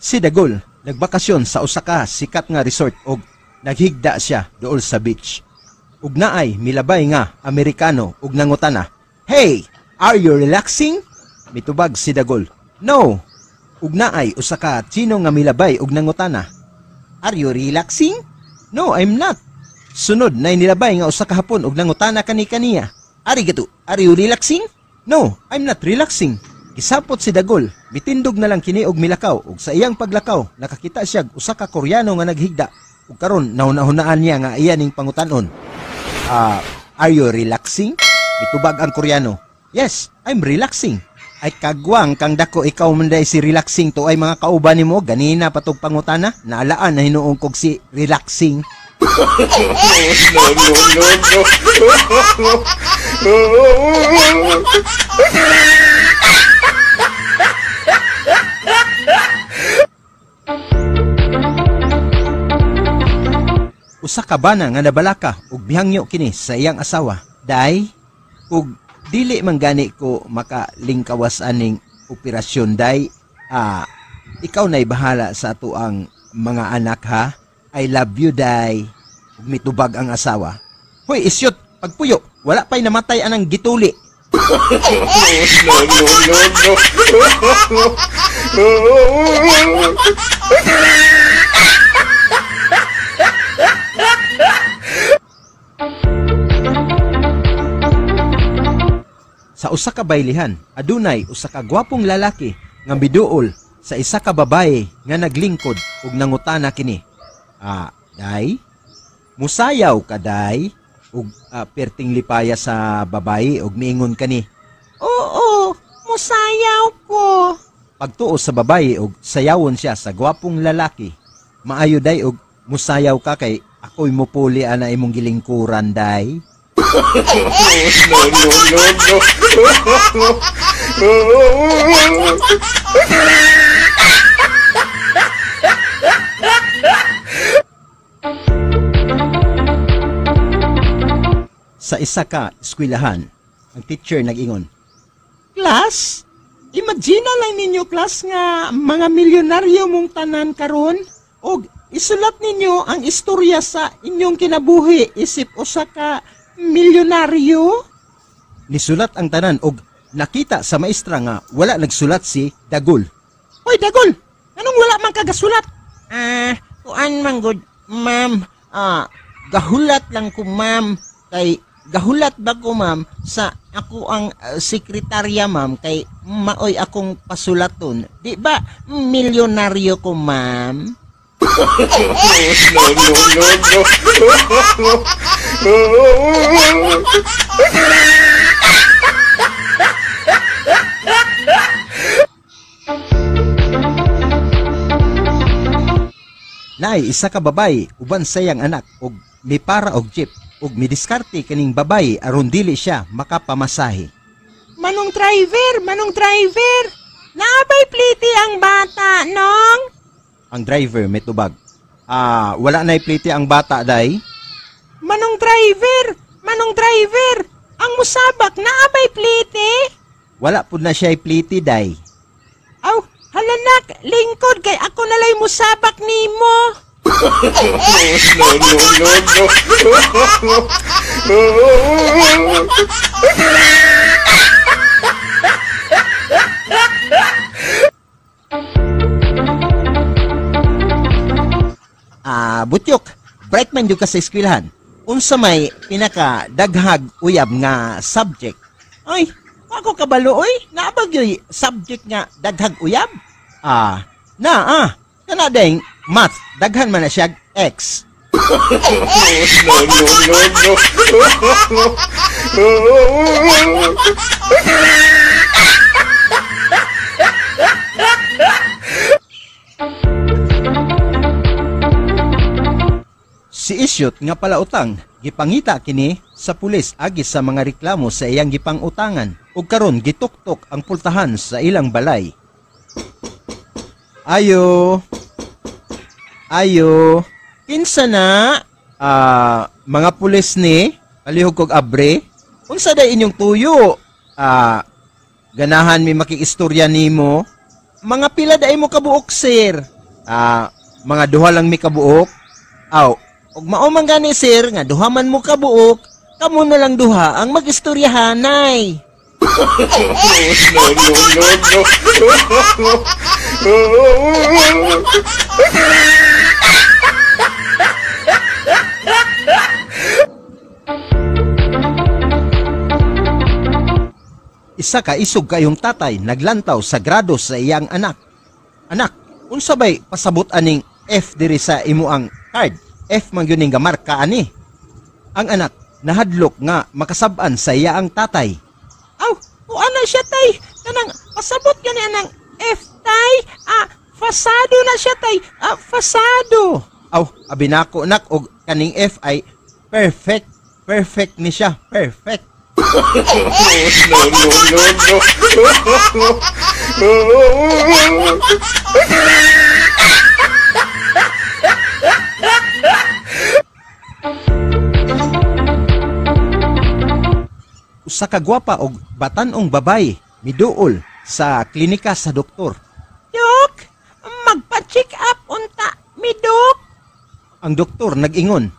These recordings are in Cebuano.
Si Dagol nagbakasyon sa usa ka sikat nga resort og naghigda siya duol sa beach. Ug naay milabay nga Amerikano ug nangutana, "Hey, are you relaxing?" Mitubag si Dagol, "No." Ug naay usa ka Tsino nga milabay ug nangutana, "Are you relaxing?" "No, I'm not." Sunod na nilabay nga usa ka Hapon ug nangutana kani kaniya, "Arigato, are you relaxing?" "No, I'm not relaxing." Gisapot si Dagol, mitindog na lang kini og milakaw ug sa iyang paglakaw nakakita siya og usa ka Koreano nga naghigda ug karon nahuna-hunaan niya nga iya ning pangutanon. "Ah, are you relaxing?" Mitubag ang Koreano, "Yes, I'm relaxing." Ay kagwang kang dako, ikaw man day si relaxing to ay mga kauban nimo ganina patog pangutana naalaan na hinuon kog si relaxing. No, no, no, no. Usa ka bana nga nabalaka ug bihangyo kini sa iyang asawa. "Day, ug dili man gani ko makalingkawas aning operasyon, day. Ah, ikaw na'y bahala sa ato ang mga anak ha. I love you, day." Ug mitubag ang asawa, "Hoy, isyot, pagpuyo, wala pa'y namatay anang gituli." No, no, no, no. Sa usa ka baylihan, adunay usa ka gwapong lalaki nga miduol sa isa ka babaye nga naglingkod ug nangutana kini. "Ah, day, musayaw ka, day?" Ug perting lipaya sa babaye ug miingon kani, "Oo, musayaw ko." Pagtuo sa babaye og sayawon siya sa gwapong lalaki. "Maayo, day, og musayaw ka kay ako'y mupuli ana imong gilingkuran, day." No, no, no, no. Sa isa ka eskwelahan, ang teacher nag-ingon, "Class, imagine lang ninyo, class, nga mga milyonaryo mong tanan karon og isulat ninyo ang istorya sa inyong kinabuhi isip usa ka milyonaryo." Nisulat ang tanan og nakita sa maestra nga wala nagsulat si Dagol. "Hoy Dagol, anong wala man kagasulat?" "Ah, kuan man gud, ma'am. Ah, gahulat lang ko, ma'am. Kay gahulat ba ko, ma'am, sa ako ang sekretarya, ma'am, kay maoy akong pasulaton. Di ba milyonaryo ko, ma'am?" No, no, no, no. Naay isa ka babaye uban sa iyang anak og mipara og jeep ug midiskarte kining babaye aron dili siya makapamasahe. "Manong driver, manong driver, naabay pliti ang bata, nong?" Ang driver mitubag, "Ah, wala na pliti ang bata, day." "Manong driver, manong driver, ang musabak naabay pliti?" "Wala pud na siya pliti, day." "Aw, halanak, lingkod kay ako nalay musabak nimo." No, no, no, no. Ah, butyok, bright man jud ka sa eskwelahan. Unsa may pinaka daghag uyab nga subject?" "Ay, ako kabalo oy, naa ba gyoy subject nga daghag uyab?" "Ah, na ah, kana ding math, daghan man na siya x." No, no, no, no. Si Isyot nga palautang, gipangita kini sa pulis agi sa mga reklamo sa iyang gipangutangan ug karon gituktok ang pultahan sa ilang balay. "Ayo. Ayo. Kinsa na? Ah, mga pulis ni, palihog kog abre. Unsa day inyong tuyo?" "Ah, ganahan mi makiistorya nimo." "Mga pila day mo kabuok, sir?" Mga duha lang mi kabuok. Aw, Og mao man gani sir nga duha man mo kabuok, kamo na lang duha ang magistoryahanay. No, no, no, no. Isa ka isog kayong tatay naglantaw sa grado sa iyang anak. Anak, unsa bay pasabot aning F diri sa imo ang card? F man gyud ning gamarka ani. Ang anak nahadlok nga makasab-an sa iya ang tatay. Aw, kuan na siya tay. Kanang pasabot gani anang F tay. Ah, fasado na siya tay. Ah, fasado. Aw, abi nako nak og kaning F ay perfect. Perfect ni siya, perfect. No, no, no, no. Usa ka gwapa og batan-ong babaye miduol sa klinika sa doktor. Dok, magpa-check up unta mi dok. Ang doktor nag-ingon,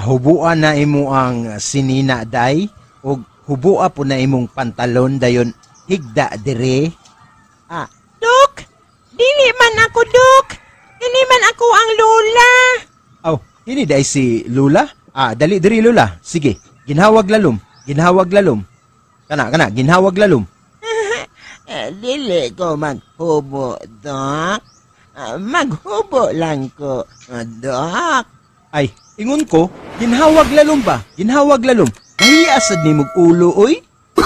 hubua na imo ang sinina day og hubua po na imong pantalon dayon higda dire. Ah, dok, dili man ako dok. Dili man ako ang lola. Aw, kini day si Lula? Ah, dali diri Lula. Sige, ginhawag lalom, ginhawag lalom. Kana kana, ginhawag lalom. Dili ko maghubo, dok. Maghubo lang ko, dok. Ay, ingon ko, ginhawag lalom ba? Ginhawag lalom. Nahiya sad ni mog ulo oy. No,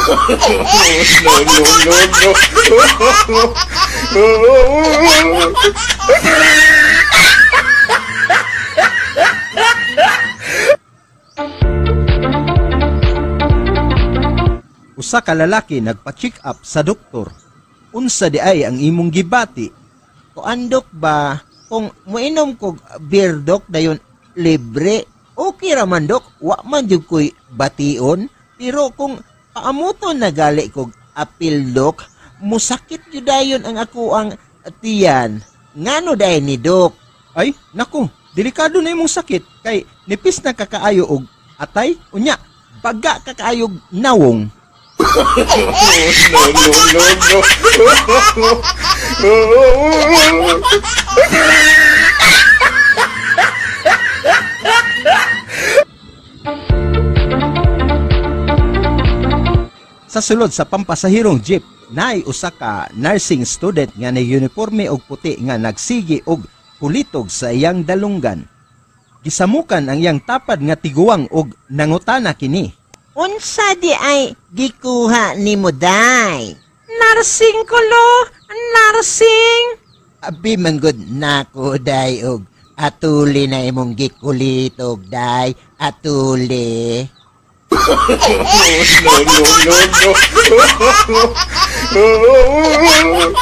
no, no, no. Usa ka lalaki nagpa-check up sa doktor. Unsa di ay ang imong gibati? Kuandok ba kung moinom kog beer dok dayon libre, okay ra man dok, wa man jud koy bation, pero kung paamuton na gali kog apil dok, musakit jud dayon ang ako ang tiyan. Ngano day ni dok? Ay, naku, delikado na imong sakit kay nipis na kakaayo og atay, unya baga kakaayog nawong. No, no, no, no. Sa sulod sa pampasahirong jeep, naay usa ka nursing student nga ni uniforme og puti nga nagsigi og kulitog sa iyang dalunggan. Gisamukan ang iyang tapad nga tiguang og nangutana kini. Unsa di ay gikuha nimo day? Nursing ko lo, nursing. Abi man gud nako day og atuli na imong gikulitog day, atuli. No, no, no, no.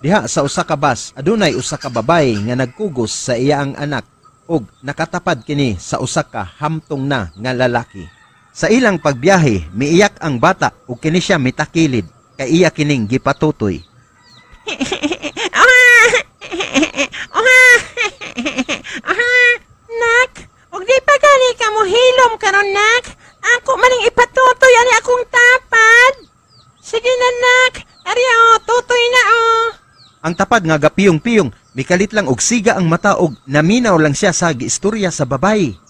Diha sa usa ka bus, adunay usa ka babaye nga nagkugos sa iyang anak ug nakatapad kini sa usa ka hamtong na nga lalaki. Sa ilang pagbiyahe, miiyak ang bata ug kini siya mitakilid kay iya kining gipatutoy. Nak, ug di pa gani ka mo hilom karon nak. Ako maning ipatutoy ani akong tapad. Sige na nak, ari oh, tutoy na oh. Ang tapad nga gapiyong-piyong, mikalit lang og siga ang mata og naminaw lang siya sa giistorya sa babaye.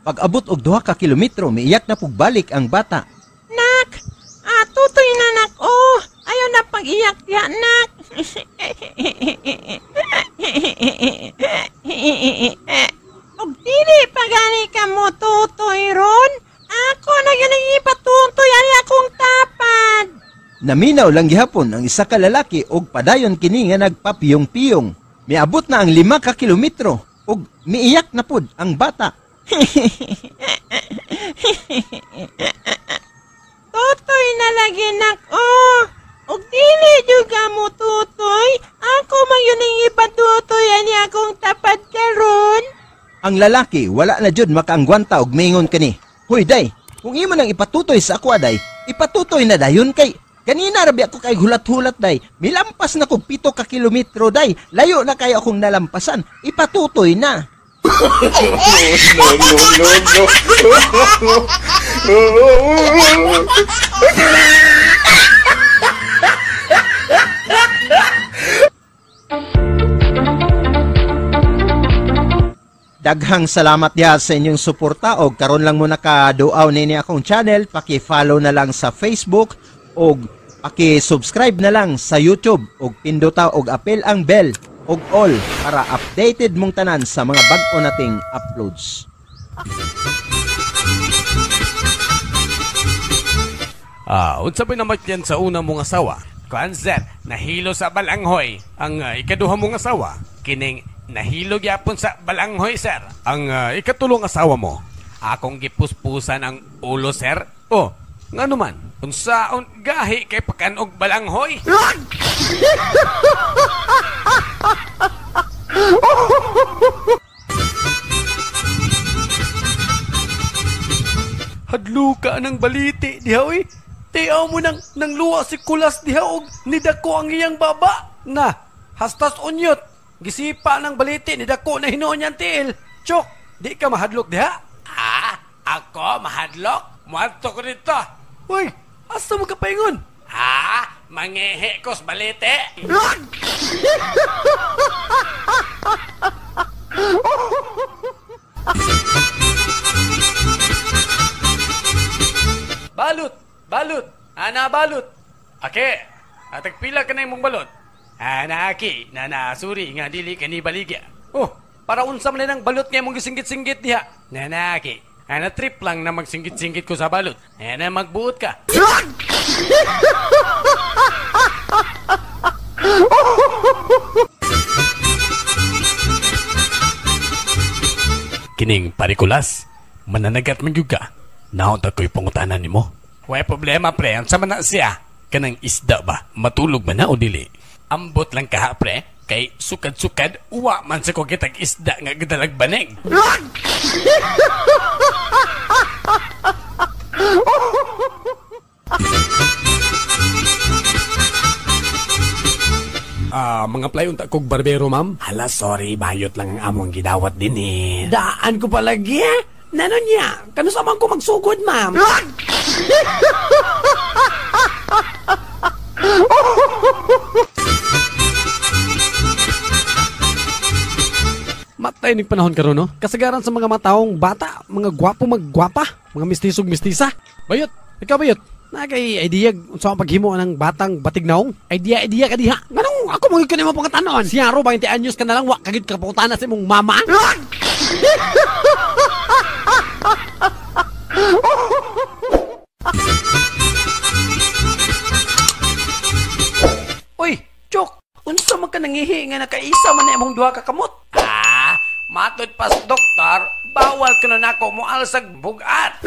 Pag-abot og 2 ka kilometro, miiyak na pugbalik ang bata. Nak, tutoy na nak oh. Ayaw na pag-iyak diha nak. Og dili pa gani ka mo tutoy ron. Ako na yun ang ipatutoy ani akong tapad. Naminaw lang gihapon ang isa ka lalaki og padayon kini nga nagpapiyong-piyong. Miabot na ang 5 ka kilometro og miiyak na pud ang bata. Tutoy na lagi nak oh. Og dili jud ka mo tutoy. Ako man yun ang ipatutoy ani akong tapad karon. Ang lalaki wala na jud makaanggwanta og mingon kini. Huy day, Kung imo nang ipatutoy sa ako aday, ipatutoy na dayon kay ganina ra biya ko kay hulat-hulat day. Milampas na kog 7 ka kilometro day. Layo na kayo akong nalampasan. Ipatutoy na. No, no, no, no. Daghang salamat diha sa inyong suporta og karon lang mo nakaduaw nini akong channel, paki-follow na lang sa Facebook og paki-subscribe na lang sa YouTube og pindota og apil ang bell og all para updated mong tanan sa mga bag-o nating uploads. Unsa ba namatyan sa una mong asawa? Kuan sir, nahilo sa balanghoy. Ang ikaduha mong asawa, kining nahilo gyapon sa balanghoy sir. Ang ikatulong asawa mo, akong gipuspusan ang ulo sir. Oh, ngano man? Unsaon gahi kay pakanog balanghoy? Hadluka ng baliti diha oy. Tiaw mo nang luwa si Kulas diha og nidako ang iyang baba. Na, hastas unyot. Gisipa ng baliti nidako na hinuon niyang tiil. Chok, di ka mahadlok diha? Ah, ako mahadlok? Muadto ko dito. Uy, asa mo ka paingon? Ah, mangihi ko sa baliti. Balot, balot, ana balot. Ake, atag pila ka na imong balot. Ana aki, nanasuri nga dili ka ni baligya. Oh, para unsa man ang balot nga imong gisinggit-singgit diha. Nanaki, ana trip lang na magsinggit-singgit ko sa balot. Ana magbuot ka. Kining parikulas, mananagat man gyud ka. Naon ta ko'y pangutanan nimo? Way problema pre, unsa man na siya? Kanang isda ba? Matulog man na o dili? Ambot lang kaha pre, kay sukad-sukad uwa man sa ko kitag isda nga gidalag banig. Mga play unta kog barbero ma'am. Hala sorry, bayot lang ang among gidawat din eh. Daan ko palagi eh. Nano niya? Kano sa man ko magsugod ma'am? Matay ning panahon karon no. Kasagaran sa mga matawong bata, mga gwapo maggwapa, mga mistisog mistisa. Bayot, ikaw bayot. Na kay idea unsa ang paghimo ng batang batignaong? Idea idea ka diha. Nganong ako mo gyud nimo pangutanon? Siyaro 20 anyos ka na lang wa kagid ka pangutana sa imong mama. Uy, Chok, unsa man ka nangihi nga nakaisa man na imong duha ka kamot? Ah, matud pas doktor, bawal kuno nako moalsag bugat.